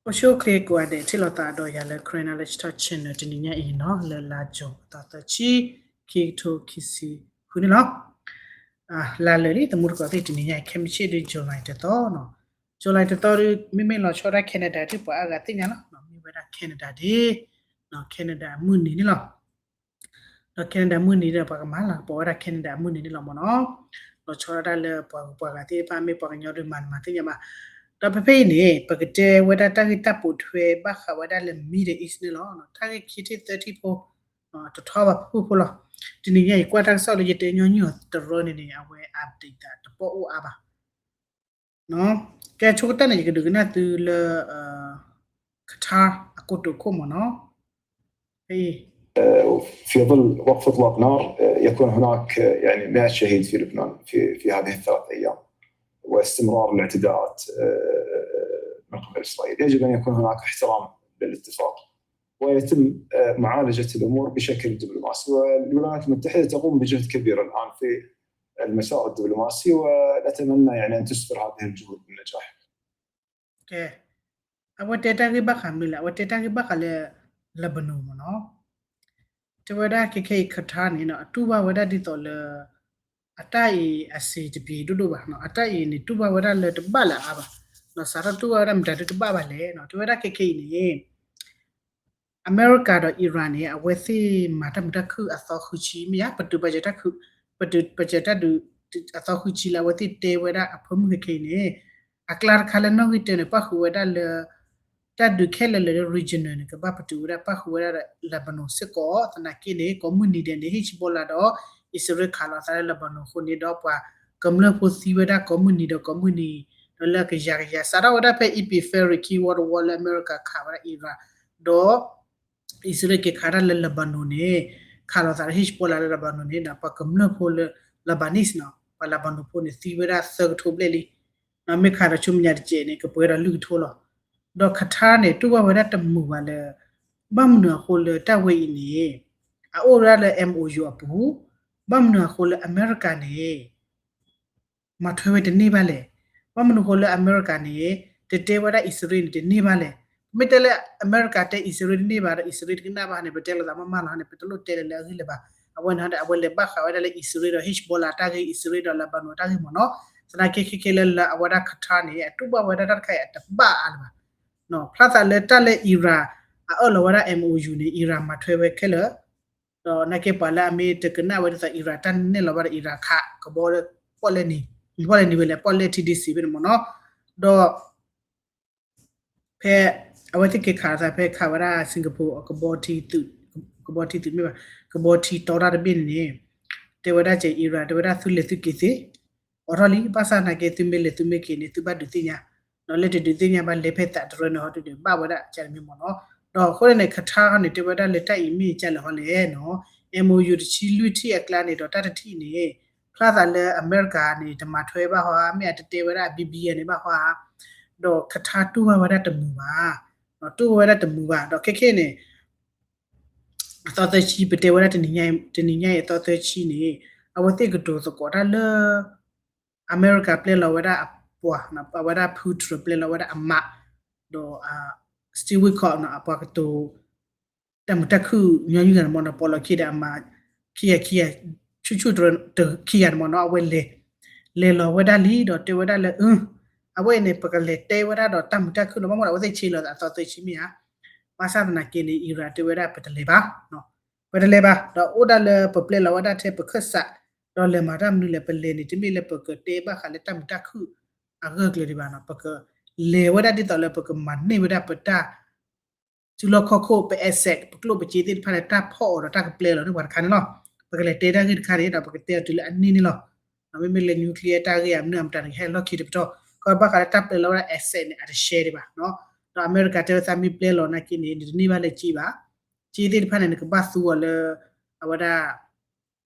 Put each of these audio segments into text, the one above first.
အိၣ်ဆူၣ်အိၣ်ချ့ကိးဂၤဒဲး ထံၣ်လိာ်သးဒီးယၤလၢ Karen Knowledge Talk Channel တနံၤညါအံၤန့ၣ် လၢလါ June အသီသၢဆံ ခံကထိခံဆံဃုန့ၣ်လီၤ. လါလၢာ်လံ သမူသကိးသ့ၣ် တနံၤညါအံၤ ခဲမုၢ်ဆ့ၣ်ဒုး July တသီန့ၣ်, July တသီဒုး မ့မ့ၢ်လီၤဆီဒၣ် Canada ဒုး ပှၤအါဂၤသ့ၣ်ညါလီၤ. မ့ၢ်ဝဲဒၣ် Canada ဒၣ် Canada အမုၢ်နံၤန့ၣ်လီၤ. ဒီး Canada မုၢ်နံၤဒီး ပှၤကမၤလၤကပီၤဝဲဒၣ် Canada အမုၢ်နံၤန့ၣ်လီၤမ့ၢ်နီၤ. လီၤဆီဒၣ်တၢ်လၢပှၤဂုၤပှၤဂၤသ့ၣ်တဖၣ် မ့ၢ်ပှၤကညီဒုးမၤနမၤသ့ၣ်ညါဘၣ်. ဒီးဖဲဖဲအံၤန့ၣ် ပကတဲဝဲဒၣ်တၢ်ဂ့ၢ်တၢ်ပိာ်ထွဲဘၣ်ဃးဝဲဒၣ်လၢ Middle East န့ၣ်လီၤ. တၢ်ဂ့ၢ်ခံထံၣ်သၢထံၣ်ဖိ တထီဘၣ်ဖုၣ်ဖုၣ်ဖိလီၤ. တနံၤညါအံၤ ကွၢ်တၢ်ကစီၣ်လၢယတဲညီနုၢ်အီၤတရၢန့ၣ်န့ၣ် အဝဲ update သးတပီၣ်အိၣ်အါဘၣ်. ကဲဆိကတၢၢ်န့ၣ် ယကဒုးကနၣ်သုလၢ Qatar အကိတိာ်ခိၣ်မ့ၢ်နီၤ. في ظل وقف إطلاق نار، يكون هناك يعني مائة شهيد في لبنان في في هذه الثلاث أيام، واستمرار الاعتداءات من قبل إسرائيل. يجب أن يكون هناك احترام للاتفاق، ويتم معالجة الأمور بشكل دبلوماسي، والولايات المتحدة تقوم بجهد كبير الآن في المسار الدبلوماسي، ونتمنى يعني أن تسفر هذه الجهود بالنجاح. ကဲ, အဝဲတဲတၢ်ဂ့ၢ်ဘၣ်ဃးမနုၤလဲၣ်, အဝဲတဲတၢ်ဂ့ၢ်ဘၣ်ဃးလၢ Lebanon မ့ၢ်နီၤ. တဲဝဲဒၣ်ခဲခဲအံၤ Qatar န့ၣ်နီၤ အတူၢ်ဘၣ်ဝဲဒၣ်ဒ်သိးလၢ အတၢ်အံၤအစ့ၤတပျ့ၤဒိၣ်ဒိၣ်ဘၣ်နီၤ, အတၢ်အံၤန့ၣ် တူၢ်ဘၣ်ဝဲဒၣ်လၢတဘၣ်လၢၤအါဘၣ်, စးထီၣ်တူၢ်ဘၣ်ဝဲဒၣ်မတၤဒုတဘၣ်ဘၣ်လဲၣ်နီၤ. တဲဝဲဒၣ်ခဲခဲအံၤန့ၣ် အမဲရကၤဒီး Iran န့ၣ် အဝဲသ့ၣ်မၤတၢ်မုာ်တၢ်ခုၣ်အသီဃုဆံမ့ၢ်ဧါ, ပတုာ်ပာ်စၢၤတၢ်ခုၣ်, ပတုာ်ပာ်စၢၤတၢ်ဒုး အသီဃုဆံလၢအဝဲသ့ၣ်တဲဝဲဒၣ်အဖၢမုၢ်ခဲခဲအံၤန့ၣ် အကျါတခါလၢနီၣ်ဂံၢ်တၢန့ၣ် ပၣ်ဃုာ်ဝဲဒၣ်လၢ တၢ်ဒုးခဲလၢာ်လၢ regional န့ၣ် ကဘၣ်ပတုာ်ဝဲဒၣ် ပၣ်ဃုာ်ဝဲဒၣ်ဒီး Lebanon စ့ၢ်ကီး, သနာ်က့န့ၣ် ကိးမုၢ်နံၤဒဲးန့ၣ် Hezbollah ဒီး အံၣ်စရ့လးခးလိာ်သးလၢ Lebanon အဃိန့ၣ်ဒီး ပှၤကမျၢၢ်ဖိသံဝဲဒၣ်ကိးမုၢ်နံၤဒီးကိးမုၢ်နံၤ ဒီးလၢကယၤကယၤ စးထီၣ်ဝဲဒၣ်ဖဲ Epic Fury ခံဝီတဝီလၢအမဲရကၤခးဝဲဒၣ် Iran ဒီး အံၣ်စရ့လးက့ၤခးတၢ်လၢ Lebanon န့ၣ် ခးလိာ်သးလၢ Hezbollah လၢ Lebanon န့ၣ်ဒီး ပှၤကမျၢၢ်ဖိလၢ Lebanese နီၤ, ပှၤ Lebanon ဖိန့ၣ် သံဝဲဒၣ်သၢကထိဘျဲၣ်လံ. မ့ၢ်ခးဒီးဆူမဲာ်ညါတစဲးန့ၣ် ကပှဲၤဒီးလွံၢ်ကထိလီၤ. ဒီး Qatar န့ၣ် တူၢ်ဘၣ်ဝဲဒၣ်တမုာ်ဘၣ်လၢ ဘၣ်မနုၤအဃိလၢတၢ်ဝဲအံၤန့ၣ် အအိၣ်ဝဲဒၣ်လၢ MOU အပူၤ, ဘၣ်မနုၤအဃိလၢအမဲရကၤန့ၣ် မၤထွဲဝဲတန့ၢ်ဘၣ်လဲၣ်. ဘၣ်မနုၤဃိလၢအမဲရကၤန့ၣ် တတဲဝဲဒၣ်အံၣ်စရ့လးန့ၣ် တန့ၢ်ဘၣ်လဲၣ်. ပမ့ၢ်တဲလၢအမဲရကၤတဲအံၣ်စရ့လးတန့ၢ်ဘၣ်ဒီး အံၣ်စရ့လးတကနၣ်ဘၣ်န့ၣ် ပတဲလိာ်သးမးမးလီၤန့ၣ် ပတလိၣ်တဲလၢၤလၢအဂ့ၢ်လၢၤဘၣ်. အဝဲန့ၣ်ဒီး အဝဲလဲၤဘၣ်ဃးဝဲဒၣ်လၢအံၣ်စရ့လးဒီး Hezbollah တၢ်ဂ့ၢ် အံၣ်စရ့လးဒီး Lebanon တၢ်ဂ့ၢ်မ့ၢ်နီၤ. သနာ်က့ခဲခဲလၢလၢအဝဲဒၣ် Qatar န့ၣ် အတူၢ်ဘၣ်ဝဲဒၣ်တၢ်တခါအံၤအတဘၣ်အါလၢၤဘၣ်. ဖျါသးလၢတၢ်လၢ Iran အအၢၣ်လီၤဝဲဒၣ် MOU န့ၣ် Iran မၤထွဲဝဲခဲလၢာ် ဒီးနာ်က့ပှၤလၢအမ့ၢ်တကနၣ်ဝဲဒ်သိး Iran တၢ်နဲၣ်လီၤဘၣ်ဒီး Iran ခးကဘီ ပီၣ်လဲၣ်နံၤ, ပီၣ်လဲၣ်နံၤဝဲလဲၣ် ပီၣ်လဲၣ်ထံဒ့စံးဖဲန့ၣ်မ့ၢ်နီၤ. ဒီး ဖဲ အဝဲသ့ၣ်က့ၤခးသးဖဲခးဝဲဒၣ် Singapore အကဘီထံသုး, ကဘီထံသုးမ့ၢ်ဘၣ်, ကဘီထံတီတၢ်တဘ့ၣ်န့ၣ်န့ၣ် တဲဝဲဒၣ်ကဲ Iran တဲဝဲဒၣ်သုလဲၤသုက့ၤသ့ အိးထီၣ်လံ, ဘၣ်ဆၣ်သနာ်က့သုမ့ၢ်လဲၤသုမ့ၢ်က့ၤန့ၣ် သုဘၣ်ဒုးသ့ၣ်ညါ, ဒီးလၢတဒုးသ့ၣ်ညါဘၣ်လဲၤဖဲသးတရၢန့ၣ်ဟီဒုးဒီး ဘၣ်ဝဲဒၣ်ကဲန့ၣ်မ့ၢ်နီၤ. ဒီးအဃိန့ၣ် Qatar န့ၣ် တဲဝဲဒၣ်လၢတၢ်အံၤမ့ၢ်ကဲလဲၣ်ဟီလဲၣ်နီၤ, MOU တဆံလွံၢ်ထံၣ်အကျါန့ၣ်ဒီးတၢ်တထံၣ်န့ၣ် ဖျါသးလၢအမဲရကၤန့ၣ် တမၤထွဲဘၣ်ဟီဧါ, မ့ၢ်အတတဲဝဲဒၣ် B B န့ၣ်ဘၣ်ဟီဧါ, ဒီး Qatar တူၢ်ဘၣ်ဝဲဒၣ်တမုာ်ဘၣ်, တူၢ်ဘၣ်ဝဲဒၣ်တမုာ်ဘၣ်. ဒီးခဲခဲန့ၣ် အသီသၢဆံ ပတဲဝဲဒၣ်တနံၤညါအံၤအသီသၢဆံန့ၣ် အဝဲသ့ၣ်ကတိၤသကိးတၢ်လၢ အမဲရကၤပျဲလီၤဝဲဒၣ်အပှၤ, အဝဲဒၣ် Putin ပျဲလီၤဝဲဒၣ်အမး, ဒီး Steve Witkoff အပှၤကတိၤ တၢ်မုာ်တၢ်ခုၣ်ညီနုၢ်ဂၤန့ၣ်မ့ၢ်နီၤ, ပီၣ်လီၤခံဒီးအမး ခံဂၤခံဂၤ, ဆူၣ်ဆူၣ်တရၢခံဂၤန့ၣ်မ့ၢ်နီၤ, အဝဲလဲၤ, လဲၤလီၤဝဲဒၣ်လံဒီးတဲဝဲဒၣ်လၢ အဝဲအံၤန့ၣ် ပကလဲၤတဲဝဲဒၣ်ဒီးတၢ်မုာ်တၢ်ခုၣ်နီၤ, ဘၣ်မနုၤအဝဲသ့ၣ်ဆ့လီၤအသးသီသၢဆံမ့ၢ်ဧါ. ဘၣ်ဆၣ်သနာ်က့န့ၣ် Iran တဲဝဲဒၣ်ပတလဲၤဘၣ်, ပတလဲၤဘၣ်, ဒီးအိၣ်ဒၣ်လၢပပျဲလီၤဝဲဒၣ်ထဲပခၢၣ်စး, ဒီးလဲၤမၤတၢ်မနုၤလဲၣ်, ပလဲၤန့ၣ် တမ့ၢ်လၢပကတဲဘၣ်ဃးလၢတၢ်မုာ်တၢ်ခုၣ်အဂၢၢ်ကျၢၤဒံးဘၣ်နီၤ, ပကလဲၤဝဲဒၣ်ဒ်သိးလၢပကမၤန့ၢ်ဝဲဒၣ်ပတၢ် စုလီၢ်ခီၣ်ခိၣ် ပ asset ပကျိၣ်ပစ့သ့ၣ်တဖၣ်လၢတၢ်ဖီၣ်အီၤဒီး တၢ်ကပျဲလီၤန့ၢ်ပှၤတခါန့ၣ်လီၤ. ပကလဲၤတဲတၢ်ဂ့ၢ်တခါန့ၣ်ဒီး ပကတဲအီၤတုၤလၢအန့ၢ်န့ၣ်လီၤ. မ့မ့ၢ်လၢ nuclear တၢ်ဂ့ၢ်အမနုၤအမတၤန့ၣ် ဟဲလီၢ်ခံတပတီၢ်, ခီဘၣ်ဃးလၢတၢ်ပျဲလီၤဝဲဒၣ် asset န့ၣ် အတရှဲဒံးဘၣ်နီၤ. ဒီးအမဲရကၤတဲဝဲသးမ့ၢ်ပျဲလီၤနာ်က့န့ၣ် နတန့ၢ်ဘၣ်လၢစ့ဘၣ်, စ့သ့ၣ်တဖၣ်န့ၣ် နကဘၣ်သူအီၤလၢ အဝဲဒၣ်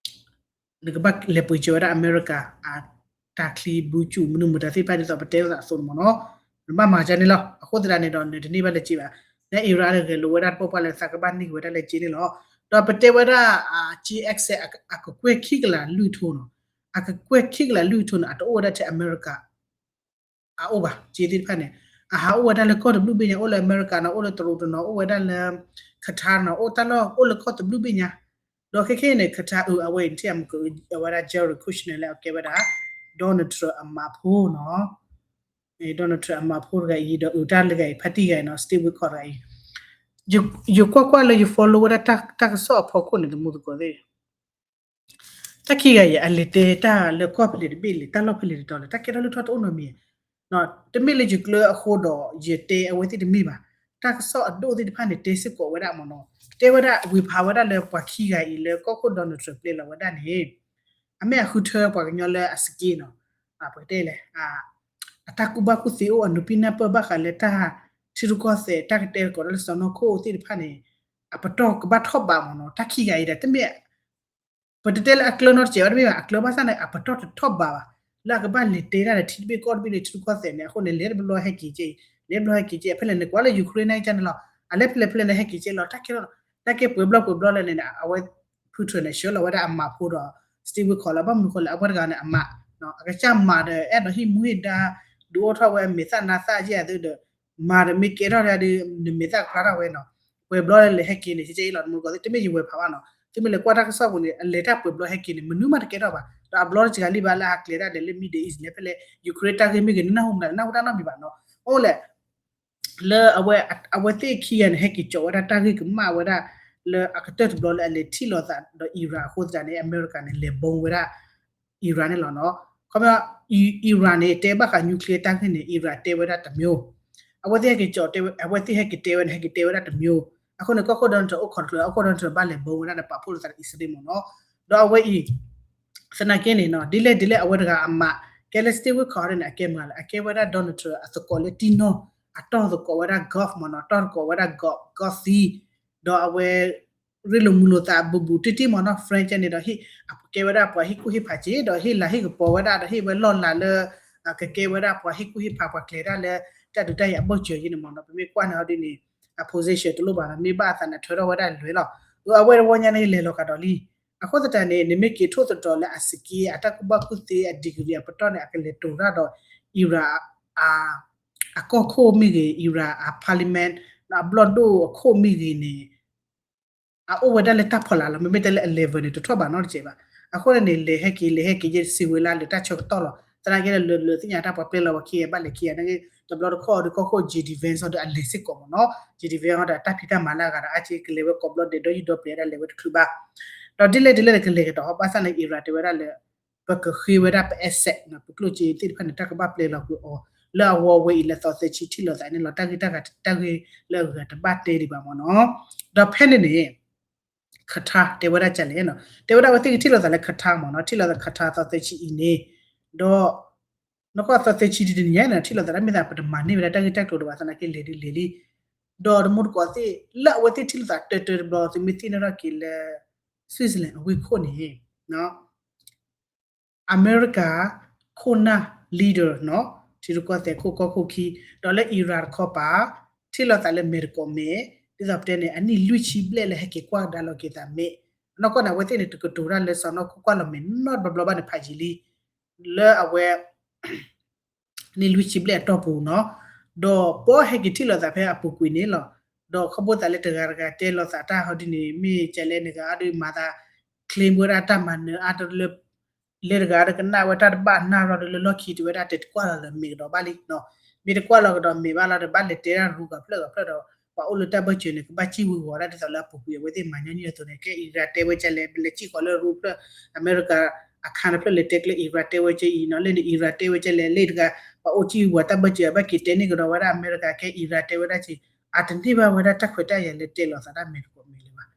နကဘၣ်လဲၤပှ့ၤစၢၤဝဲဒၣ်အမဲရကၤ အတၢ်ချံဘူးစူၣ်မနုၤမတၤသ့ၣ်တဖၣ်ဒ်သိးပတဲလိာ်သးအသိးန့ၣ်မ့ၢ်နီၤ, နဘၣ်မၤကန့ၣ်လီၤ. အဃိသတးန့ၣ်ဒီး နတန့ၢ်ဘၣ်လၢစ့ဘၣ်. လၢ Iran တဂဲၤလိာ်ဝဲဒၣ်တပှၢ်ပှၢ်လၢသးကဘၣ်န့ၢ်က့ၤဝဲဒၣ်လၢစ့န့ၣ်လီၤ. ဒီးပတဲဝဲဒၣ် စ့ access အကကွဲၢ်ခံကလးလွံၢ်ကထိနီၤ, အကကွဲၢ်ခံကလးလွံၢ်ကထိန့ၣ် အတအိၣ်ဝဲဒၣ်ထဲအမဲရကၤ အအိၣ်ဘၣ်, စ့သ့ၣ်တဖၣ်န့ၣ် အဟးအိၣ်ဝဲဒၣ်လၢကီၢ်တဘျုးဘ့ၣ်ညါ, အိၣ်လၢအမဲရကၤနီၤ, အိၣ်လၢတရူးတနီၤ, အိၣ်ဝဲဒၣ်လၢ Qatar နီၤ, အိၣ်တၢ်လီၢ်အိၣ်လၢကီၢ်တဘျုးဘ့ၣ်ညါ. ဒီးခဲခဲအံၤန့ၣ် Qatar အဝဲအံၤန့ၣ် ထံၣ်အမုၢ်က အဝဲဒၣ် Jared Kushner လၢအကဲဝဲဒၣ် Donald Trump အမါဖိနီၤ. Donald Trump အမါဖိတဂၤအံၤ ဒီးအုးတၢ်လၢဂၤအံၤ ဖါတံၢ်ဂၤအံၤနီၤ, Steve Witkoff တဂၤအံၤ ယကွၢ်ကွၢ်လၢယ follow ဝဲဒၣ်တၢ်ကစီၣ်အဖီခိၣ်န့ၣ် တမူသကိးသ့ၣ် တၢ်ခံဂၤအံၤ အလဲၤတဲတၢ်လၢကီၢ်ဖဲလဲၣ်တဘ့ၣ်လဲၣ်, တၢ်လီၢ်ဖဲလဲၣ်တတီၤလဲၣ်, တၢ်ကဲထီၣ်လုၢ်ထီၣ်တအိၣ်နီတမံၤ. တမ့ၢ်လၢယကျၢၤအဃိဒီး ယတဲအဝဲသ့ၣ်တမ့ၢ်ဘၣ်. တၢ်ကစီၣ်အဒိၣ်သ့ၣ်တဖၣ်န့ၣ် တဲစ့ၢ်ကီးဝဲဒၣ်မ့ၢ်နီၤ, တဲဝဲဒၣ်ဝ့ၤဖးဝဲဒၣ်လၢပှၤခံဂၤအံၤလၢကီၢ်ခိၣ် Donald Trump ပျဲလီၤဝဲဒၣ်န့ၣ် အမ့ၢ်အဃုထၢပှၤကညီလၢအ skin နီၤ, ပကတဲလဲၣ် အတၢ်ကူၣ်ဘၣ်ကူၣ်သ့အိၣ်, အနူးပံနၢ်ပၢၢ်ဘၣ်ဃးလၢတၢ်ထံရူၢ်ကီၢ်သဲး တၢ်ကတဲသကိးတၢ်လၢစီၢ်နီၤခိၣ်သ့ၣ်တဖၣ်န့ၣ် အပတီၢ်ကဘၣ်ထီၣ်ဘးမ့ၢ်နီၤ. တၢ်ခံဂၤအံၤဒီး တမ့ၢ် ပတတဲလၢအကျၢၤနီတစဲးဘၣ်, တမ့ၢ်ဘၣ်, အကျၢၤဘၣ်ဆၣ်န့ၣ် အပတီၢ်တထီၣ်ဘးဘၣ် လၢအကဘၣ်လဲၤတဲတၢ်ဒီးထံတဘ့ၣ်ကီၢ်တဘ့ၣ်လၢထံရူၢ်ကီၢ်သဲးန့ၣ်. အဃိန့ၣ် လဲၤတဘျီဟဲက့ၤက့ၤ, လဲၤတဘျီဟဲက့ၤက့ၤ, ဖဲလဲၣ်န့ၣ် ကွၢ်လၢ Ukraine န့ၣ်ကန့ၣ်လီၤ, အလဲၤဖဲလဲၣ်ဖဲလဲၣ်န့ၣ် ဟဲက့ၤက့ၤလီၤ. တၢ်ကဲထီၣ် တၢ်ကဲပှဲၤဘျီပှဲၤဘျီလၢန့ၣ် အဝဲ Putin န့ၣ် ဆှၢလီၤဝဲဒၣ်အမါဖိဒီး Steve Witkoff လီၤ. ဘၣ်မနုၤဃိလဲၣ်, အဝဲတဂၤန့ၣ် အမါ အကစၢ်မၤဒီး အဲၣ်ဒိးဟံၣ်မူဟ့ၣ်ဒါ ဒုးအိၣ်ထီၣ်ဝဲမဲာ်သၣ်နါသၣ်ယဲၢ်သုဒီး မၤဒီးမ့ၢ်ကဲထီၣ်ဒၣ်ဒီး နမဲာ်သၣ်ကဖျါထီၣ်ဝဲနီၤ. ပှဲၤဘျီလၢလဲၤဟဲက့ၤန့ၣ် ကဲကဲအံၤလီၤ. တမူတကိးသ့ၣ် တမ့ၢ်ယဝဲၤဖးဘၣ်နီၤ, သုမ့ၢ်လဲၤကွၢ်တၢ်ကစီၣ်ပူၤန့ၣ် အလဲၤတၢ်ပှဲၤဘျီဟဲက့ၤန့ၣ် မနုၤမးတကဲထီၣ်ဘၣ်. ဒီးအဘျီတစှၤလံဘၣ်လၢအကျဲၤတၢ်ဒီးလၢ Middle East လဲၣ်, ဖဲလဲၣ် Ukraine တၢ်ဂ့ၢ်မ့ၢ်ဂ့ၤ နနၢ်ဟူမနုၤလဲၣ်, နနၢ်ဟူတၢ်နီတမံၤဘၣ်နီၤ. အိၣ်လဲၣ် လၢ အဝဲသ့ၣ်ခံဂၤန့ၣ် ဟဲက့ၤကၠီးဝဲဒၣ်တၢ်ဂ့ၢ်ကမၣ်ဝဲဒၣ် လၢအကတၢၢ်တဘျီလၢအလဲၤထံၣ်လိာ်သးဒီး Iran အဃိသတးန့ၣ် အမဲရကၤန့ၣ် လဲၤဘီဝဲဒၣ် Iran န့ၣ်လီၤနီၤ. ခီပညီ Iran န့ၣ် တဲဘၣ်ဃး nuclear တၢ်ဂ့ၢ်န့ၣ် Iran တဲဝဲဒၣ်တမျိုး, အဝဲသ့ၣ်ဟဲက့ၤကၠီးတဲဝဲ အဝဲသ့ၣ်ဟဲက့ၤတဲဝဲန့ၣ် ဟဲက့ၤတဲဝဲဒၣ်တမျိုး. အဃိန့ၣ် ကီၢ်ခိၣ် Donald Trump အိၣ်ခိးတချုး ကီၢ်ခိၣ် Donald Trump ဘၣ်လဲၤဘီဝဲဒၣ်ဒီးပာ်ဖှိၣ်လိာ်သးဒီးအံၣ်စရ့လးမ့ၢ်နီၤ. ဒီးအဝဲအံၤ သနာ်က့န့ၣ်နီၤ ဒ်လဲၣ်ဒ်လဲၣ် အဝဲတဂၤအမါ ကဲလၢ Steve Witkoff န့ၣ် အကဲမနုၤလဲၣ်, အကဲဝဲဒၣ် Donald Trump အသကိးလၢတံၢ်နီၢ် အတီၢ်သကိးဝဲဒၣ် golf မ့ၢ်နီၤ, တီၢ်သကိးဝဲဒၣ် golf သံ, ဒီးအဝဲ ရ့လိာ်မုာ်လိာ်သးဘူးဘူးတံၢ်တံၢ်မ့ၢ်နီၤ, French န့ၣ်ဒီး ဟ့ၣ် ကဲဝဲဒၣ်ပှၤဟ့ၣ်ကူၣ်ဟ့ၣ်ဖးက့ၤ ဒီးဟ့ၣ်လၤဟ့ၣ်ကပီၤဝဲဒၣ် ဒီးဟ့ၣ်ဝဲလီၢ်လၤလၢ ကကဲဝဲဒၣ်ပှၤဟ့ၣ်ကူၣ်ဟ့ၣ်ဖး ပှၤကျဲၤတၢ်လၢ တၢ်ဒုးတၢ်ယၤအဘၢၣ်စၢၤအံၤန့ၣ်မ့ၢ်နီၤ. ပမ့ၢ်ကွၢ်န့ၣ်ဟီဒ်န့ၣ် အ position တလိၣ်ဘၣ်နီၤ, မ့ၢ်ဘၣ်အသးန့ၣ်ထွဲထီၣ်ဝဲဒၣ်လွဲၤလီၤ. အဝဲတဝီညါန့ၣ် လဲၤလီၤကဒီးလံ. အဃိသတးန့ၣ် နမ့ၢ်က့ၤထိၣ်သတြီၤလၢအစက့ အတၢ်ကူၣ်ဘၣ်ကူၣ်သ့အ degree အပတီၢ်န့ၣ် အကလဲၤတိၤတၢ်ဒီး Iran အကီၢ်ခိၣ်မ့ၢ်ဂ့ၤ, Iran အ parliament အဘျီၣ်ဒိၣ်အခိၣ်မ့ၢ်ဂ့ၤန့ၣ် အအိၣ်ဝဲဒၣ်လၢတၢ်ဖီလာ်လီၤ. မ့မ့ၢ်တဲလၢအ level န့ၣ် တထီၣ်ဘးနီတစဲးဘၣ်. အဃိန့ၣ်န့ၣ် လဲၤဟဲက့ၤ လဲၤဟဲက့ၤယဲၢ်စံးဝဲလၢလၢတၢ်ဆၢကတီၢ်လီၤ. သနာ်က့လၢလၢသ့ၣ်ညါတၢ်ပှၤပျဲလီၤဝဲခံဂၤဘၣ်လဲၤခံဂၤန့ၣ် တဘျီတခီၣ်ဒီးကီၢ်ခိၣ် J D Vance ဒီးအလဲၤစ့ၢ်ကီးမ့ၢ်နီၤ. J D Vance ဒီးတၢ်ဖံးတၢ်မၤလၢအဂၤဒီး အါက့ကလဲၤဝဲကိးဘျီဒဲးဒီးယုၢ်ဒီပျဲၤဒၣ်လဲၤဝဲတချုးဘၣ်. ဒီးဒ်လဲၣ်ဒ်လဲၣ်ကလဲၤကဒီး ဘၣ်ဆၣ်န့ၣ် Iran တဲဝဲဒၣ်လၢ ပကဃ့ဝဲဒၣ်ပ asset နီၤ, ပကျိၣ်စ့သ့ၣ်တဖၣ်န့ၣ် တၢ်ကဘၣ်ပျဲလီၤကွံာ်အီၤ လၢအဝဲအံၤလၢသီသၢဆံထံၣ်လိာ်သးန့ၣ်လီၤ. တၢ်ဂ့ၢ်တၢ်ဂၤတၢ်ဂ့ၢ်လၢအဂၤတဘၣ်တဲဒံးဘၣ်မ့ၢ်နီၤ. ဒီးဖဲန့ၣ်န့ၣ် Qatar တဲဝဲဒၣ်ကလဲၣ်နီၤ, တဲဝဲဒၣ်အဝဲသ့ၣ်ကထံၣ်လိာ်သးလၢ Qatar မ့ၢ်နီၤ, ထံၣ်လိာ်သး Qatar သီသၢဆံအံၤန့ၣ်, ဒီး နီၢ်ကီၢ်သီသၢဆံတနံၤညါန့ၣ် ထံၣ်လိာ်သးတၢ်မ့ၢ်သး ပတမၤန့ၢ်ဝဲဒၣ်တၢ်ဂ့ၢ်တၢ်ကျိၤတဘၣ်သနာ်က့ လဲၤဒ်လဲၤလံ. ဒီးတမူတကိးသ့ၣ် လၢအဝဲသ့ၣ်ထံၣ်လိာ်သးတၢတၢတဘျီ သုမ့ၢ်သ့ၣ်နီၣ်ထီၣ်က့ၤလၢ Switzerland အဝ့ၢ်ခိၣ်န့ၣ် အမဲရကၤ ခိၣ်နၢ် leader နီၤ, ထံရူၢ်ကီၢ်သဲးခိၣ်ကီၢ်ခိၣ်ခံ, ဒီးလၢ Iran တခီပၤ ထံၣ်လိာ်သးလၢမဲာ်တကိးမဲာ်, ဒ်သိးပတဲန့ၣ် အနံၣ်လွံၢ်ဆံဘျဲၣ်လၢဟဲက့ၤကွၢ်ကဒါလီၤက့ၤသးမဲာ်, အနီၢ်ကီၢ်န့ၣ် အဝဲသ့ၣ်န့ၣ် တကတိၤတၢ်လၢစီၢ်နီၤခိၣ်ကွၢ်လီၤမဲာ်နီတဘျီဘျီဘၣ်န့ၣ် ဖးယံာ်လံ, လၢအဝဲ နံၣ်လွံၢ်ဆံဘျဲၣ်အတီၢ်ပူၤနီၤ, ဒီးပှၤဟဲက့ၤထံၣ်လိာ်သးဖဲအပူၤကွံာ်န့ၣ်လီၤ. ဒီးခီဖျိသးလၢတဂၤတဂၤတဲလိာ်သးတၢ်ဟီဒ်န့ၣ် မ့ၢ်ကလဲၣ်န့ၣ် ဂၤအါဒုးမၤသး claim ဝဲဒၣ်တၢ်မၤနၢၤအါတလၢ လၢတဂၤဒီးကနၣ်ဝဲတၢ်တဘၣ်နၢ်ရီဒီးလၢလီၢ်ခံတုၤဝဲဒၣ်တဲတကွၢ်လီၤလၢမဲာ်ကဒီးဘၣ်လံနီၤ, မ့ၢ်တကွၢ်လီၤကဒီးမဲာ်ဘၣ်လီၤဒီး ဘၣ်လဲၤတဲတၢ်ရူဂၤဖျၢၣ်ဂၤဖျၢၣ်ဒီး ပှၤအိၣ်လၢတၢ်ဘၢၣ်စၢၤန့ၣ် ကဘၣ်စံၣ်ဝံၤဝီၤဒၣ်ဒ်သိးလၢအပူၤကွံာ်အဝဲသ့ၣ်မၤညီနုၢ်အသိးန့ၣ် ကဲ Iran တဲဝဲကလဲၣ် ပလဲၤစံၣ်ဃီၤလၢရူဖျၢၣ် အမဲရကၤ အခါတဖျၢၣ်လဲၤတဲကျဲ Iran တဲဝဲကဲအံၤနီၤ, လၢန့ၣ် Iran တဲဝဲကလဲၣ် လၢတဂၤ ပှၤအိၣ်စံၣ်ဝံၤဝီၤတၢ်ဘၢၣ်စၢၤ ဘၣ်က့ၤတဲန့ၢ်ကဒီးဝဲဒၣ်အမဲရကၤ ကဲ Iran တဲဝဲဒၣ်ကဲအံၤ, အတန့ၢ်ဘၣ်ဝဲဒၣ်တၢ်ခွဲးတၢ်ယာ်လၢတဲလိာ်သးတၢ်မဲာ်တကိးမဲာ်လၢၤဘၣ်.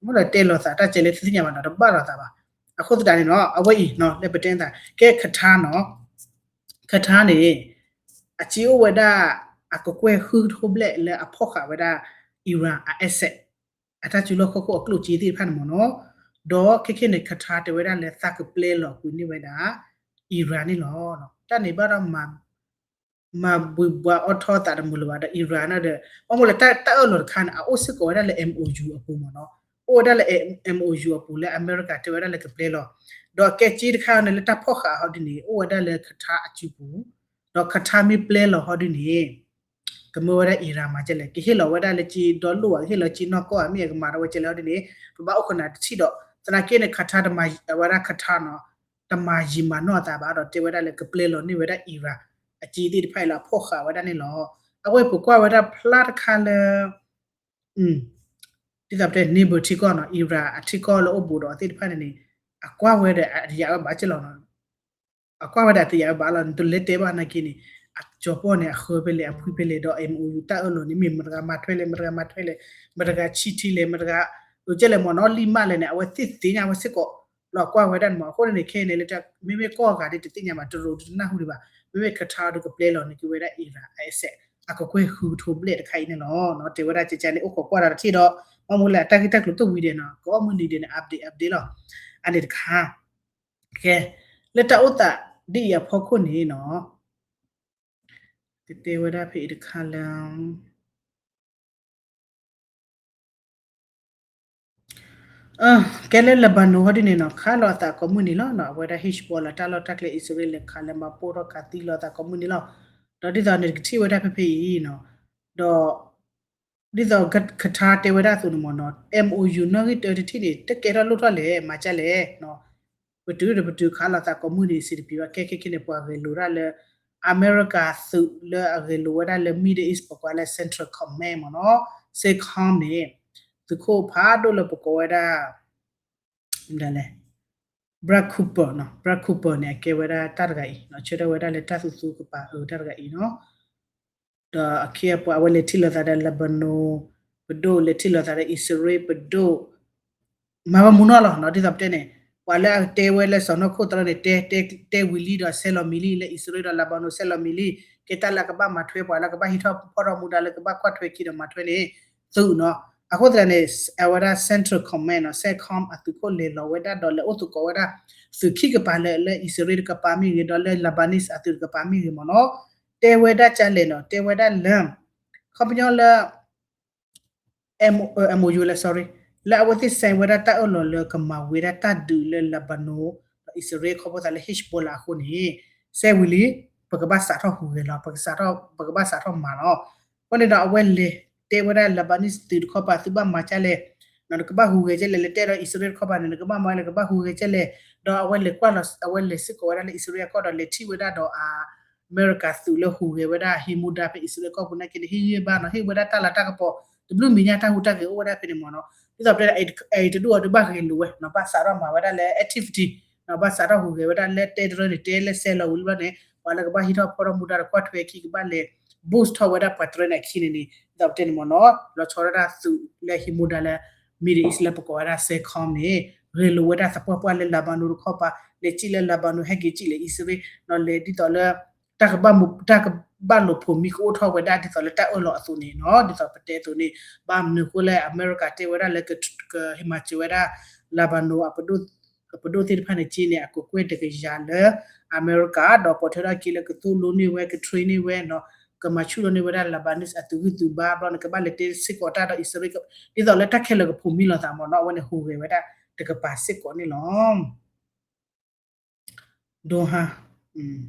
မ့ၢ်ဒီးတဲလိာ်သးတၢ်ကဲလၢသုသ့ၣ်ညါဘၣ်နီၤ တဘၣ်လိာ်သးဘၣ်. အဃိသတးန့ၣ်နီၤ အဝဲအံၤနီၤ လၢပတဲသး ကဲ Qatar နီၤ Qatar န့ၣ် အစ့အိၣ်ဝဲဒၣ် အကကွဲၢ်ဃုကထိဘျဲၣ်လၢအဖီၣ်ဃာ်ဝဲဒၣ် Iran အ asset အတၢ်စုလီၢ်ခီၣ်ခိၣ်အကျိၣ်စ့သ့ၣ်တဖၣ်န့ၣ်မ့ၢ်နီၤ, ဒီးခဲခဲန့ၣ် Qatar တဲဝဲဒၣ်လၢသးကပျဲလီၤကွံာ်န့ၢ်ဝဲဒၣ် Iran န့ၣ်လီၤ. တၢ်န့ၣ်ဘၣ်ဒီး မၤဘှံးဘှါအီၣ်ထီသးတမုာ်လၢၤဘၣ်ဒီး Iran ဒီး ဘၣ်မနုၤလဲၣ် တၢ်အၢၣ်လီၤတခါန့ၣ် အအိၣ်စ့ၢ်ကီးဝဲဒၣ်လၢ MOU အပူၤမ့ၢ်နီၤ, အိၣ်ဝဲဒၣ်လၢ MOU အပူၤလၢအမဲရကၤတဲဝဲဒၣ်လၢကပျဲလီၤ, ဒီးအကဲစ့တခါန့ၣ် လၢတၢ်ဖီၣ်ဃာ်ဟီဒ်န့ၣ် အိၣ်ဝဲဒၣ်လၢ Qatar အစုပူၤ, ဒီး Qatar မ့ၢ်ပျဲလီၤဟီဒ်န့ၣ် ကမၢဝဲဒၣ် Iran မၤကဲလဲၣ်, ကဟ့ၣ်လီၤဝဲဒၣ်လၢကၠ့ဒီလိၣ်ဧါ, ကဟ့ၣ်လီၤကၠ့နီၢ်ကီၢ်ဧါ, မ့ၢ်အကမၤထီၣ်ဝဲကဲလဲၣ်ဟီဒ်န့ၣ် ပဘၣ်အိၣ်ခိးနၤတထံၣ်ဒီး သနာ်က့န့ၣ် Qatar တမၤ အဝဲဒၣ် Qatar နီၤ တမၤယံာ်မၤနီၢ်အသးဘၣ်ဒီး တဲဝဲဒၣ်လၢကပျဲလီၤန့ၢ်ဝဲဒၣ် Iran အကၠ့သ့ၣ်တဖၣ်အံၤလၢအဖီၣ်ဃာ်ဝဲဒၣ်န့ၣ်လီၤ. အဝဲပကွၢ်ဝဲဒၣ်ဖျါတခါလၢ ဒ်သိးပတဲ neighbor ထံကီၢ်နီၤ Iran အထံကီၢ်လၢအိၣ်ဘူးဒီးအသ့ၣ်တဖၣ်န့ၣ်န့ၣ် အကွၢ်ဝဲဒီးအတယာ်ဝဲဘၣ်ကဲလီၤနီၤ အကွၢ်ဝဲဒၣ်တယာ်ဝဲဘၣ်လီၤ, နတလဲၤတဲဘၣ်နာ်က့န့ၣ် အကၠီၤပီၣ်န့ၣ် အဃၢဖဲလဲၣ် အဖှံဖဲလဲၣ်ဒီး MOU တၢ်အၢၣ်လီၤန့ၣ် မ့ၢ်မတဂၤမၤထွဲလဲၣ် မတဂၤမၤထွဲလဲၣ် မတဂၤဆံထံလဲၣ် မတဂၤ အကဲလဲၣ်မ့ၢ်နီၤ လံၢ်မးလဲၣ်န့ၣ် အဝဲသ့ၣ်သ့ၣ်ညါဝဲစ့ၢ်ကီး လီၤကွၢ်ဝဲဒၣ်န့ၣ်မ့ၢ် အဃိန့ၣ်န့ၣ် ခဲအံၤန့ၣ် လၢ မ့မ့ၢ်ကီၢ်ဂၤဒ်တသ့ၣ်ညါဘၣ် တရူးဒ်တနၢ်ဟူဒံးဘၣ် မ့မ့ၢ် Qatar ဒီးကပျဲလီၤန့ၢ်က့ၤဝဲဒၣ် Iran အ asset အကကွဲၢ်ဃုကထိဘျဲၣ်တခါအံၤန့ၣ်လီၤ. တဲဝဲဒၣ်ကကန့ၣ် အိၣ်ခိးကွၢ်ဒီးတထံၣ်ဒီး ဘၣ်မူလၢအတၢ်ဂ့ၢ်တၢ်ကျိၤတအိၣ်ဝံၤဒဲးနီၤ ကအီၣ်မုၢ်နံၤဒဲးန့ၣ် update update လီၤ. အန့ၣ်တခါ ကဲ လၢတၢ်အိၣ်သးဒ်အံၤအဖီခိၣ်န့ၣ်နီၤ ကတဲဝဲဒၣ်ဖဲအံၤတခါလၢ ကဲလၢ Lebanon ဟီဒ်န့ၣ်နီၤ ခးလီၤအသးကိးမုၢ်နံၤလီၤနီၤ အဝဲဒၣ် Hezbollah တၢ်လီၢ်တၢ်ကျဲ အံၣ်စရ့လးလဲၤခးလဲၤမၤပိၢ်ထီၣ်ခးသံလီၤအသးကိးမုၢ်နံၤလီၤ. ဒီးဒ်သိးန့ၣ် ကထံၣ်ဝဲဒၣ်ဖဲဖဲအံၤနီၤ ဒီး ဒ်သိး Qatar တဲဝဲဒၣ်အသိးန့ၣ်မ့ၢ်နီၤ MOU နီၣ်ဂံၢ်တၢတထံၣ်န့ၣ် တကဲထီၣ်လိၣ်ထီၣ်လဲၣ် မၤကၢ်လဲၣ်နီၤ ပတုာ်ဒီးပတုာ်ခးလီၤသးကိးမုၢ်နံၤစံးတပံၤဘၣ် ခဲခဲခဲန့ၣ် ပှၤဂဲၤလိာ်ဒၣ်လၢ အမဲရကၤသုးလၢအဂဲၤလိာ်ဝဲဒၣ်လၢ Middle East ပကိးလၢ Central Command မ့ၢ်နီၤ CENTCOM န့ၣ် သုးခိၣ်ဖးဒိၣ်လၢပကိးဝဲဒၣ် မတၤလဲၣ် Brad Cooper နီၤ Brad Cooper န့ၣ် အကဲဝဲဒၣ်တၢ်တဂၤအံၤနီၤ ဆၢထၢၣ်ဝဲဒၣ်လၢတၢ်သူသူကပၤအၢတၢ်တဂၤအံၤနီၤ ဒီးအခ့အပှၤအဝဲလဲၤထံၣ်လိာ်သးဒီး Lebanon ပဒိၣ် လဲၤထံၣ်လိာ်သးဒီး အံၣ်စရ့လးပဒိၣ် မၤဝဲမူနီၢ်လီၤနီၤ ဒ်သိးပတဲန့ၣ် ပှၤလၢအတဲဝဲလၢစီၤနီၢ်ခိၣ်သရၢန့ၣ် တဲ တဲ တဲဝံၤလံဒီးဆဲးလီၤမံၤလံ လၢအံၣ်စရ့လးဒီး Lebanon ဆဲးလီၤမံၤလံ ကဲတၢ်လၢအကဘၣ်မၤထွဲ ပှၤလၢကဘၣ်ဟံးထီၣ်ဖီၣ်ထီၣ်မူဒါလၢကဘၣ်ကွၢ်ထွဲခံဒီးမၤထွဲန့ၣ် သုးနီၤ အဃိသတးန့ၣ် အဝဲဒၣ် Central Command နီၤ CENTCOM အသုးခိၣ်လဲၤလီၤဝဲဒၣ်ဒီးလဲၤအိၣ်သကိးဝဲဒၣ် သုးခံကပၤလၢ လၢအံၣ်စရ့လးတကပၤမ့ၢ်ဂ့ၤ ဒီးလၢ Lebanese အသုးတကပၤမ့ၢ်ဂ့ၤမ့ၢ်နီၤ တဲဝဲဒၣ်ကလဲၣ်နီၤ တဲဝဲဒၣ်လၢ ခီပညီလၢ MO, MOU လၢ sorry လၢအဝဲသ့ၣ် sign ဝဲဒၣ်တၢ်အၢၣ်လီၤလၢကမၤဝဲဒၣ်တၢ်ဒုးလၢ Lebanon ဒီးအံၣ်စရ့လးခီဖျိသးလၢ Hezbollah အဃိန့ၣ် စဲဝံၤလံ ပကဘၣ်စးထီၣ်ဟူးဂဲၤလီၤ ပကစးထီၣ် ပကဘၣ်စးထီၣ်မၤလီၤ. အဃိန့ၣ်ဒီးအဝဲလဲၤတဲဝဲဒၣ် Lebanese သုးတခီပၤသုးဘၣ်မၤကလဲၣ် နကဘၣ်ဟူးဂဲၤကလဲၣ် လဲၤတဲဒီးအံၣ်စရ့လးတခီပၤန့ၣ် နကဘၣ်မၤလၢကဘၣ်ဟူးဂဲၤကလဲၣ် ဒီးအဝဲလဲၤကွၢ်လီၤ အဝဲလဲၤစ့ၢ်ကီးဝဲဒၣ်လၢအံၣ်စရ့လးကီၢ်ဒီးလဲၤထံၣ်ဝဲဒၣ်ဒီးအ အမဲရကၤသုးလၢဟူးဂဲၤဝဲဒၣ်ဟံးမူဒါဖဲအံၣ်စရ့လးကီၢ်ပူၤနာ်က့န့ၣ် ဟ့ၣ်ဂံၢ်ဘါနီၤ ဟ့ၣ်ဝဲဒၣ်တၢ်လၤတၢ်ကပီၤ တဘျုးမံၤညါတၢ်ဟူးတၢ်ဂဲၤအိၣ်ဝဲဒၣ်ဖဲန့ၣ်မ့ၢ်နီၤ ဒ်သိးပတဲ အံၤတဒူၣ်အီၤဒုးဘၣ်ဂဲၤလိာ်ဝဲနီၤ ဘၣ်စးထီၣ်မၤဝဲဒၣ်လၢ activity နီၤ ဘၣ်စးထီၣ်ဟူးဂဲၤဝဲဒၣ်လၢတဲတရၢန့ၣ် တဲလၢစဲးလီၤဝံၤလီၤန့ၣ် ပှၤလၢကဘၣ်ဟံးထီၣ်ဖီၣ်ထီၣ်မူဒါဒီးကွၢ်ထွဲခံကဘၣ်လဲၤ boost ထီၣ်ဝဲဒၣ်ပှၤတရၢန့ၣ်အခံန့ၣ်န့ၣ် ဒ်သိးပတဲန့ၣ်မ့ၢ်နီၤ လီၤဆီဒၣ်တၢ်သုးလၢဟံးမူဒါလၢ Middle East လၢပကိးဝဲဒၣ် CENTCOM န့ၣ် ဂဲၤလိာ်ဝဲဒၣ်သပှၢ်ပှၢ်လၢ Lebanon တခီပၤ လဲၤစံၣ်လၢ Lebanon ဟဲက့ၤစံၣ်လၢအံၣ်စရ့လး နီၤ လဲၤဒ်သိးလၢ တၢ်ကဘၣ်မူ တၢ်ကဘၣ်လိာ်ဖိးမံကအိၣ်ထီၣ်ဝဲဒၣ်ဒ်သိးလၢတၢ်အၢၣ်လီၤအသိးန့ၣ်နီၤ ဒ်သိးပတဲအသိးန့ၣ် ဘၣ်မနုၤအဃိလဲၣ် အမဲရကၤတဲဝဲဒၣ်လၢ ကဟ့ၣ်မၤစၢၤဝဲဒၣ် Lebanon အပဒိၣ်သ့ၣ်တဖၣ်န့ၣ်က့န့ၣ် အကကွဲၢ်တကယၤလၢ အမဲရကၤ ဒီးပိာ်ထွဲထီၣ်က့လၢကသိၣ်လိန့ၢ်ဝဲ က train န့ၢ်ဝဲနီၤ ကမၤဆူၣ်ထီၣ်န့ၢ်ဝဲဒၣ် Lebanese အသုးဂံၢ်သုးဘါ ဘျီန့ၣ် ကဘၣ်လဲၤတဲစ့ၢ်ကီးတၢ်ဒီးအံၣ်စရ့လး ဒ်သိးလၢတၢ်ခဲလၢာ်ကဖိးမံလိာ်သးမ့ၢ်နီၤ အဝဲန့ၣ်ဟူးဂဲၤဝဲဒၣ်တကပၤစ့ၢ်ကီးန့ၣ်လီၤ. ဒိဟါ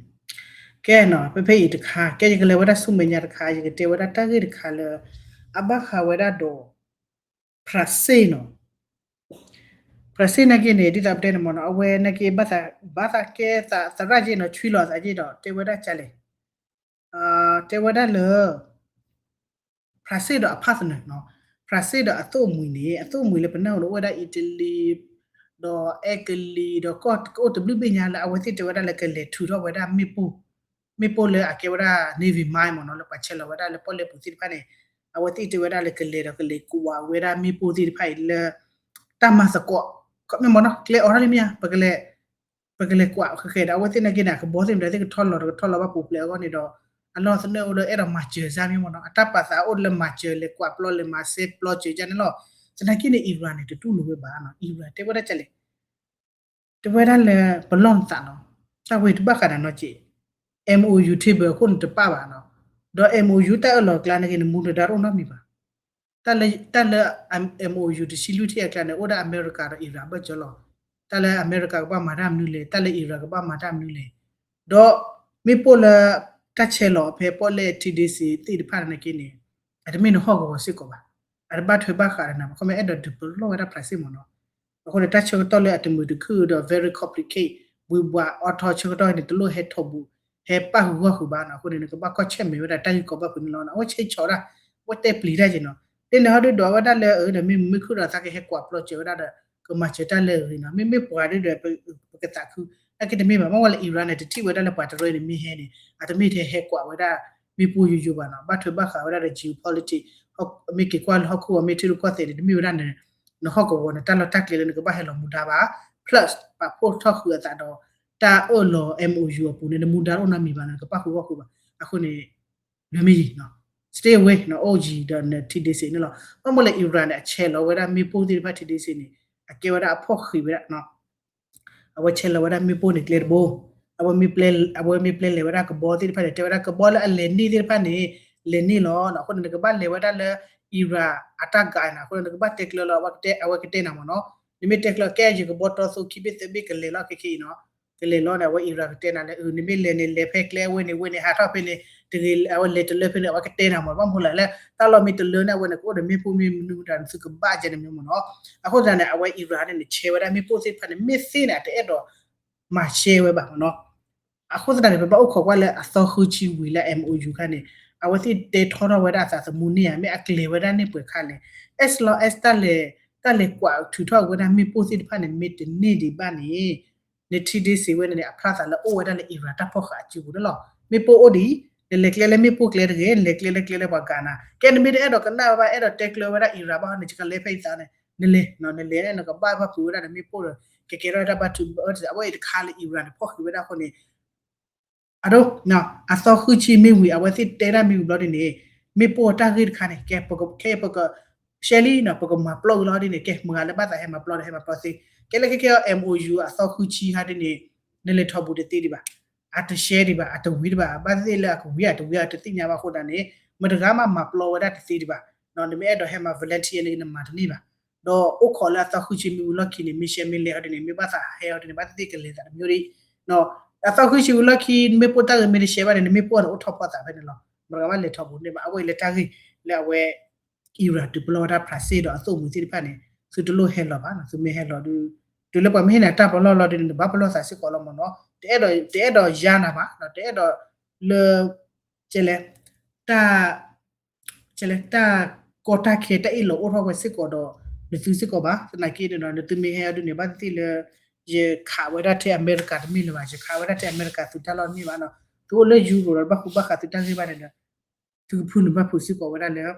ကဲနီၤ ဖဲဖဲအံၤတခါ ကဲယကလဲၤဝဲဒၣ်ဆူမဲာ်ညါတခါ ယကတဲဝဲဒၣ်တၢ်ဂ့ၢ်တခါလၢ အဘၣ်ဃးဝဲဒၣ်ဒီး ဖြၣ်စ့ၣ်နီၤ ဖြၣ်စ့ၣ်နာ်က့န့ၣ် ဒ်သိးပတဲန့ၣ်မ့ၢ်နီၤ အဝဲနာ်က့ ဘၣ်သးကဲသးသရၣ်က့နီၤ ဆွံလီၤသးက့ဒီး တဲဝဲဒၣ်ကလဲၣ် တဲဝဲဒၣ်လၢ ဖြၣ်စ့ၣ်ဒီးအ partner နီၤ ဖြၣ်စ့ၣ်ဒီးအသိၣ်မှံၤန့ၣ် အသိၣ်မှံၤလၢပနၢ်ဟူန့ၣ် အိၣ်ဝဲဒၣ်အံၣ်တလံၤ ဒီးအဲကလံၤ ဒီးကီၢ်ကအိၣ်တဘျုးဘ့ၣ်ညါလၢ အဝဲသ့ၣ်တဲဝဲဒၣ်လၢကလဲၤထုးထီၣ်ဝဲဒၣ်မ့ၣ်ပိၢ် မ့ၣ်ပိၢ်လၢအကဲဝဲဒၣ် Navy mine မ့ၢ်နီၤ လၢပှၤဆဲးလီၤဝဲဒၣ်လၢပီၣ်လဲၣ်ပူၤသ့ၣ်တဖၣ်န့ၣ် အဝဲသ့ၣ်တဲဝဲဒၣ်လၢကလဲၤဒီးကလဲၤကွးဝဲဒၣ်မ့ၣ်ပိၢ်သ့ၣ်တဖၣ်အံၤလၢ တၢ်မၤသကိး မ့ၢ်မ့ၢ်နီၤ ကျဲအီၤထီၣ်လံမ့ၢ်ဧါ ပကလဲၤ ပကလဲၤကွးဃဲၤဃဲၤဒီး အဝဲသ့ၣ်နာ်က့န့ၣ် အကဘီသ့ၣ်မတၤသ့ၣ်ကထီလီၤဒီးကထီလီၤဘၣ်ပူၤဖျဲးအဂီၢ်န့ၣ်ဒီး အလီၢ်သနၢၣ်အိၣ်လၢအဲၣ်ဒိးမၤစၢၤစၢ်မ့ၢ်မ့ၢ်နီၤ အတၢ်ပာ်သးအိၣ်လၢမၤစၢၤလဲၤကွးပျီလဲၤမၤစဲပျီစၢၤကန့ၣ်လီၤ. သနာ်က့န့ၣ် Iran န့ၣ် တတူၢ်လိာ်ဝဲဘၣ်နီၤ Iran တဲဝဲဒၣ်ကလဲၣ် တဲဝဲဒၣ်လၢပလီၢ်နသးလီၤ. တၢ်ဝဲတဘၣ်ဃးဒီးနီၢ်က့ MOU table အခိၣ်နတပာ်ဘၣ်နီၤ. ဒီး MOU တၢ်အၢၣ်လီၤအကျါန့ၣ်က့ နမူနဒါတအိၣ်နီတမံၤဘၣ်. တၢ်လၢ တၢ်လၢ MOU တဆံလွံၢ်ထံၣ်အကျါန့ၣ် အိၣ်ဒၣ်အမဲရကၤဒီး Iran ဘၢၣ်စၢၤလီၤ. တၢ်လၢအမဲရကၤကဘၣ်မၤတၢ်မနုၤလဲၣ်, တၢ်လၢ Iran ကဘၣ်မၤတၢ်မနုၤလဲၣ်. ဒီးမ့ၣ်ပိၢ်လၢ တၢ်ဆဲးလီၤဖဲပီၣ်လဲၣ် ထံဒ့စ့သ့ၣ်တဖၣ်န့ၣ်က့န့ၣ် အတမ့ၢ်နဟီၣ်ကဝီၤစ့ၢ်ကီးဘၣ်. အတဘၣ်ထွဲဘၣ်ဃးဒီးနၤဘၣ်, ခီမ့ၢ်အဲၣ်ဒိးဒုးပလီၢ်ဝဲဒၣ် Brazil မ့ၢ်နီၤ. အဃိန့ၣ် တၢ်ဆၢကတီၢ်လၢအတမုာ်တခုၣ်ဒီး very complicated ဝံၤဘှးအီထီဆၢကတီၢ်န့ၣ် တလိၣ်ဟဲထီၣ်ဘူး ဟဲပၣ်ဃုာ်ဂီၢ်ဃုာ်ဘၣ်နီၤ. အဃိန့ၣ် နကဘၣ်ကွၢ်ဆၢၣ်မဲာ်ဝဲဒၣ်တၢ်ဂ့ၢ်ကီဘၣ်ဖုးန့ၣ်လီၤ. အဝဲဆဲးဆီးဒၣ် အဝဲတဲပျံၤတၢ်က့နီၤ. လၢန့ၣ်ဟီဒုးဒီးဝဲဒၣ်လၢအဒီး မ့ၢ်မုာ်မ့ၢ်ခုၣ်ဒီးသးကဟဲကွၢ်ပျီစၢၤဝဲဒၣ်ဒီး ကမၤစၢၤတၢ်လၢအဂ့ၤနီၤ. မ့မ့ၢ်ပှၤဒုးဒီး ပကသးခု နာ်က့တမ့ၢ်ဘၣ်. မ့ၢ်ဝဲလၢ Iran န့ၣ် တထံၣ်ဝဲဒၣ်လၢပှၤတရၢန့ၣ်မ့ၢ်ဟဲန့ၣ် အတမ့ၢ်ထဲဟဲကွၢ်ဝဲဒၣ်မ့ၣ်ပိၢ်ယိယိဘၣ်နီၤ. ဘၣ်ထွဲဘၣ်ဃးဝဲဒၣ်ဒီး geopolitics မ့ၢ်က့ၤကွၢ်လၢဟီၣ်ခိၣ်ဝဲမ့ၢ်ထံရူၢ်ကီၢ်သဲးန့ၣ် တမ့ၢ်ဝဲဒၣ်န့ၣ် နဟီၣ်ကဝီၤန့ၣ် တၢ်လီၢ်တၢ်ကျဲလၢနကဘၣ်ဟဲလီၤမူဒါဘၣ်. Plus ပာ်ဖှိၣ်ထီၣ်ဃုာ်အသးဒီး တၢ်အၢၣ်လီၤ MOU အပူၤန့ၣ် နမူဒါတအိၣ်နီတမံၤဘၣ်န့ၣ် နကဘၣ်ဃုာ်ဂီၢ်ဃုာ်ဘၣ်. အဃိန့ၣ် လွဲမ့ၢ်ယံၤနီၤ stay away နီၤ အိၣ်ယံၤဒီးန ထံဒ့စ့ န့ၣ်လီၤ. ဘၣ်မနုၤလဲၣ် Iran န့ၣ် အဆဲးလီၤဝဲဒၣ်မ့ၣ်ပိၢ်သ့ၣ်တဖၣ် ထံဒ့စ့န့ၣ် အကဲဝဲဒၣ်အဖီၣ်ဃံးဝဲဒၣ် အဝဲဆဲးလီၤဝဲဒၣ်မ့ၣ်ပိၢ်န့ၣ်ကျဲတဘိ, အဝဲမ့ၢ်ပျဲ အဝဲမ့ၢ်ပျဲလဲၤဝဲဒၣ်ကဘီသ့ၣ်တဖၣ်န့ၣ် တဲဝဲဒၣ်ကဘီလၢအလဲၤန့ၢ်သ့ၣ်တဖၣ်န့ၣ် လဲၤန့ၢ်လီၤ. အဃိန့ၣ် နကဘၣ်လဲၤဝဲဒၣ်လၢ Iran အတၢ်ဂၤန့ၣ် အဃိန့ၣ် နကဘၣ်တဲကျၢၤလီၤ အဝဲကတဲနၤမ့ၢ်နီၤ. နမ့ၢ်တဲကျၢၤကဲယကဘီတီသိခံဘ့ၣ်သၢဘ့ၣ်ကလဲၤလီၤခဲခဲအံၤနီၤ ကလဲၤလီၤန့ၣ် အဝဲ Iran ကတဲနၤလၢ နမ့ၢ်လဲၤန့ၣ် လဲၤဖဲကျဲအဝဲန့ၣ် ဝဲန့ၣ် ဟးထီၣ်ဖဲန့ၣ် တဂ့ၤ အဝဲလဲၤတလၢဖဲန့ၣ် အဝဲကတဲနၤမ့ၢ် ဘၣ်မနုၤလဲၣ် တၢ်လီၢ်မ့ၢ်တလၢန့ၣ် အဝဲန့ၣ်ကအိၣ်ဒီးမ့ၣ်ပိၢ်မ့ၢ်မနုၤမတၤန့ၣ် သုကဘၣ်ကဲန့ၣ်မ့ၢ်မ့ၢ်နီၤ. အဃိသတးန့ၣ် အဝဲ Iran န့ၣ် ဆဲးဝဲဒၣ်မ့ၣ်ပိၢ်သ့ၣ်တဖၣ်န့ၣ် မ့ၢ်သ့န့ၣ် အတအဲၣ်ဒိး မၤရှဲဝဲဘၣ်မ့ၢ်နီၤ. အဃိသတးန့ၣ် ပဘၣ်အိၣ်ခိးကွၢ်လၢအသီဃုဆံဝံၤလၢ MOU ခါန့ၣ် အဝဲသ့ၣ်တဲထီထီၣ်ဝဲဒၣ်အသးသမူန့ၢ်ဧါ မ့ၢ်အကျဲၤဝဲဒၣ်န့ၢ်ပှဲၤခါလဲၣ်. As long as တၢ်လဲၤ တၢ်လဲၤကွၢ်ထုးထီၣ်ဝဲဒၣ်မ့ၣ်ပိၢ်သ့ၣ်တဖၣ်န့ၣ် မ့ၢ်တန့ၢ်ဒံးဘၣ်န့ၣ် နထံဒ့စ့ဝဲန့ၣ်န့ၣ် အဖျါသးလၢအိၣ်ဝဲဒၣ်လၢ Iran တၢ်ဖီၣ်ဃာ်အစုပူၤန့ၣ်လီၤ. မ့ၣ်ပိၢ်အိၣ်ဒံး နလဲၤကျဲလၢမ့ၣ်ပိၢ်ကျဲတဂ့ၤ နလဲၤကျဲလၢကျဲလၢပှၤဂၤနၤ ကဲနမ့ၢ်တအဲၣ်ဒိးကနၣ်ဝဲဘၣ် အဲၣ်ဒိးတဲကျၢၤဝဲဒၣ် Iran ဘၣ်ဟီန့ၣ် ယကလဲၤဖဲအံၤသးန့ၣ် နလဲၤ နလဲၤန့ၣ် နကဘၣ်ဘၣ်ဖုးဝဲဒၣ်နမ့ၣ်ပိၢ်ဒီး ကကဲထီၣ်ဝဲဒၣ်ဘၣ်ထုး အဝဲအံၤတခါလၢ Iran န့ၣ် ဖီၣ်ဃံးဝဲဒၣ်အဃိန့ၣ် အဒိ အသီဃုဆံမ့ၢ်ဝံၤ အဝဲသ့ၣ်တဲဒၣ်မ့ၢ်ဝံၤဘျီဒ်န့ၣ် မ့ၣ်ပိၢ်အတၢ်ဂ့ၢ်တခါန့ၣ် ကဲ ခဲအံၤပက ရှဲလံနီၤ ပကမၤပျီက့ၤလီၤဒ်န့ၣ် ကဲ မတၤဂၤလၢဘၣ်သးဟဲမၤပျီဒီး ဟဲမၤပျီသ့ ကဲလၢခဲခဲအံၤ MOU အသီဃုဆံဟါဒ်န့ၣ် နလဲၤထီၣ်ဘူးတသ့ဒံးဘၣ် အတရှဲဒံးဘၣ် အတဝံၤဒံးဘၣ် ဘၣ်သ့ၣ်လၢအကဝံၤအတဝံၤအတသ့ၣ်ညါဘၣ်အဃိသတးန့ၣ် မတဂၤမးမၤပျီဝဲဒၣ်တသ့ဒံးဘၣ် နမ့ၢ်အဲၣ်ဒိးဟဲမၤ volunteer န့ၣ် နမၤတန့ၢ်ဘၣ် ဒီးအိၣ်ခိးလၢအသီဃုဆံမ့ၢ်ဝံၤလီၢ်ခံန့ၣ် မ့ၢ်ရှဲမ့ၢ်လဲၤဟီဒ်န့ၣ် မ့ၢ်ဘၣ်သးဟဲဟီဒ်န့ၣ် ဘၣ်သ့ၣ်သ့ၣ်ကလဲၤသးတမံၤဒံး အသီဃုဆံဝံၤလီၢ်ခံ မ့ၣ်ပိၢ်တၢ်ဂ့ၤမ့ၢ်တရှဲဘၣ်န့ၣ် နမ့ၣ်ပိၢ်န့ၣ်အိၣ်ထီၣ်ဖီၣ်သးဖဲန့ၣ်လီၤ မတဂၤဘၣ်လဲၤထီၣ်ဘူးန့ၣ်ဘၣ် အဝဲအံၤလၢတၢ်ဂ့ၢ်လၢအဝဲ Iran ဒုးပလီၢ်ဝဲဒၣ် Brazil ဒီးအသိၣ်မှံၤသ့ၣ်တဖၣ်န့ၣ် သုတလိၣ်ဟဲလီၤဘၣ် သုမ့ၢ်ဟဲလီၤဒုး တုၤလၢပှၤမ့ၢ်ဟ့ၣ်နၤတၢ်ပလီၢ်လီၤဒ်န့ၣ် နဘၣ်ပလီၢ်သးစ့ၢ်ကီးလီၤမ့ၢ်နီၤ တအဲၣ်ဒိး တအဲၣ်ဒိးယါနၤဘၣ် တအဲၣ်ဒိးလၢ ကဲလဲၣ် တၢ် ကဲလဲၣ် တၢ်ကီတၢ်ခဲတၢ်အ့ၣ်လိာ်အိၣ်ထီၣ်ဝဲစ့ၢ်ကီးဒီး နသုစ့ၢ်ကီးဘၣ် သနာ်က့န့ၣ်ဒီး နသုမ့ၢ်ဟဲအီၤဒ်န့ၣ် ဘၣ်သ့ၣ်သ့ၣ်လၢ ယခးဝဲဒၣ်ထဲအမဲရကၤတမ့ၢ်လၢၤဘၣ် ယခးဝဲဒၣ်ထဲအမဲရကၤသုတၢ်လီၢ်တမ့ၢ်ဘၣ်နီၤ သုအိၣ်လၢ Europe ဒီးဘၣ်ဃူဘၣ်ဃးသုတၢ်ဂ့ၢ်ဘၣ်န့ၣ်ဒီး သုကဖုနုာ်ဘၣ်ဖုးစ့ၢ်ကီးဝဲဒၣ်လၢ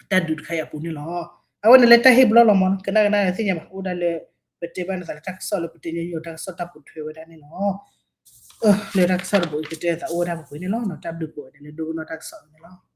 တၢ်ဒုးတခါအံၤအပူၤန့ၣ်လီၤ အဝဲန့ၣ်လၢတၢ်ဟ့ၣ်ပလီၢ်လီၤမ့ၢ်နီၤ ကနၣ်ကနၣ်သ့ၣ်ညါဘၣ် အိၣ်ဒၣ်လၢပတဲဘၣ်နသးလၢတၢ်ကစီၣ်လၢပတဲညီညီတၢ်ကစီၣ်တၢ်ပိာ်ထွဲဝဲဒၣ်န့ၣ်လီၤ လၢတၢ်ကစီၣ်တဘိအံၤ ကတဲသးအိၣ်ဝဲဒၣ်ပှဲၤပှဲၤန့ၣ်လီၤ တၢ်ဘျုးကိးဂၤဒဲးလၢဒိကနၣ်တၢ်ကစီၣ်န့ၣ်လီၤ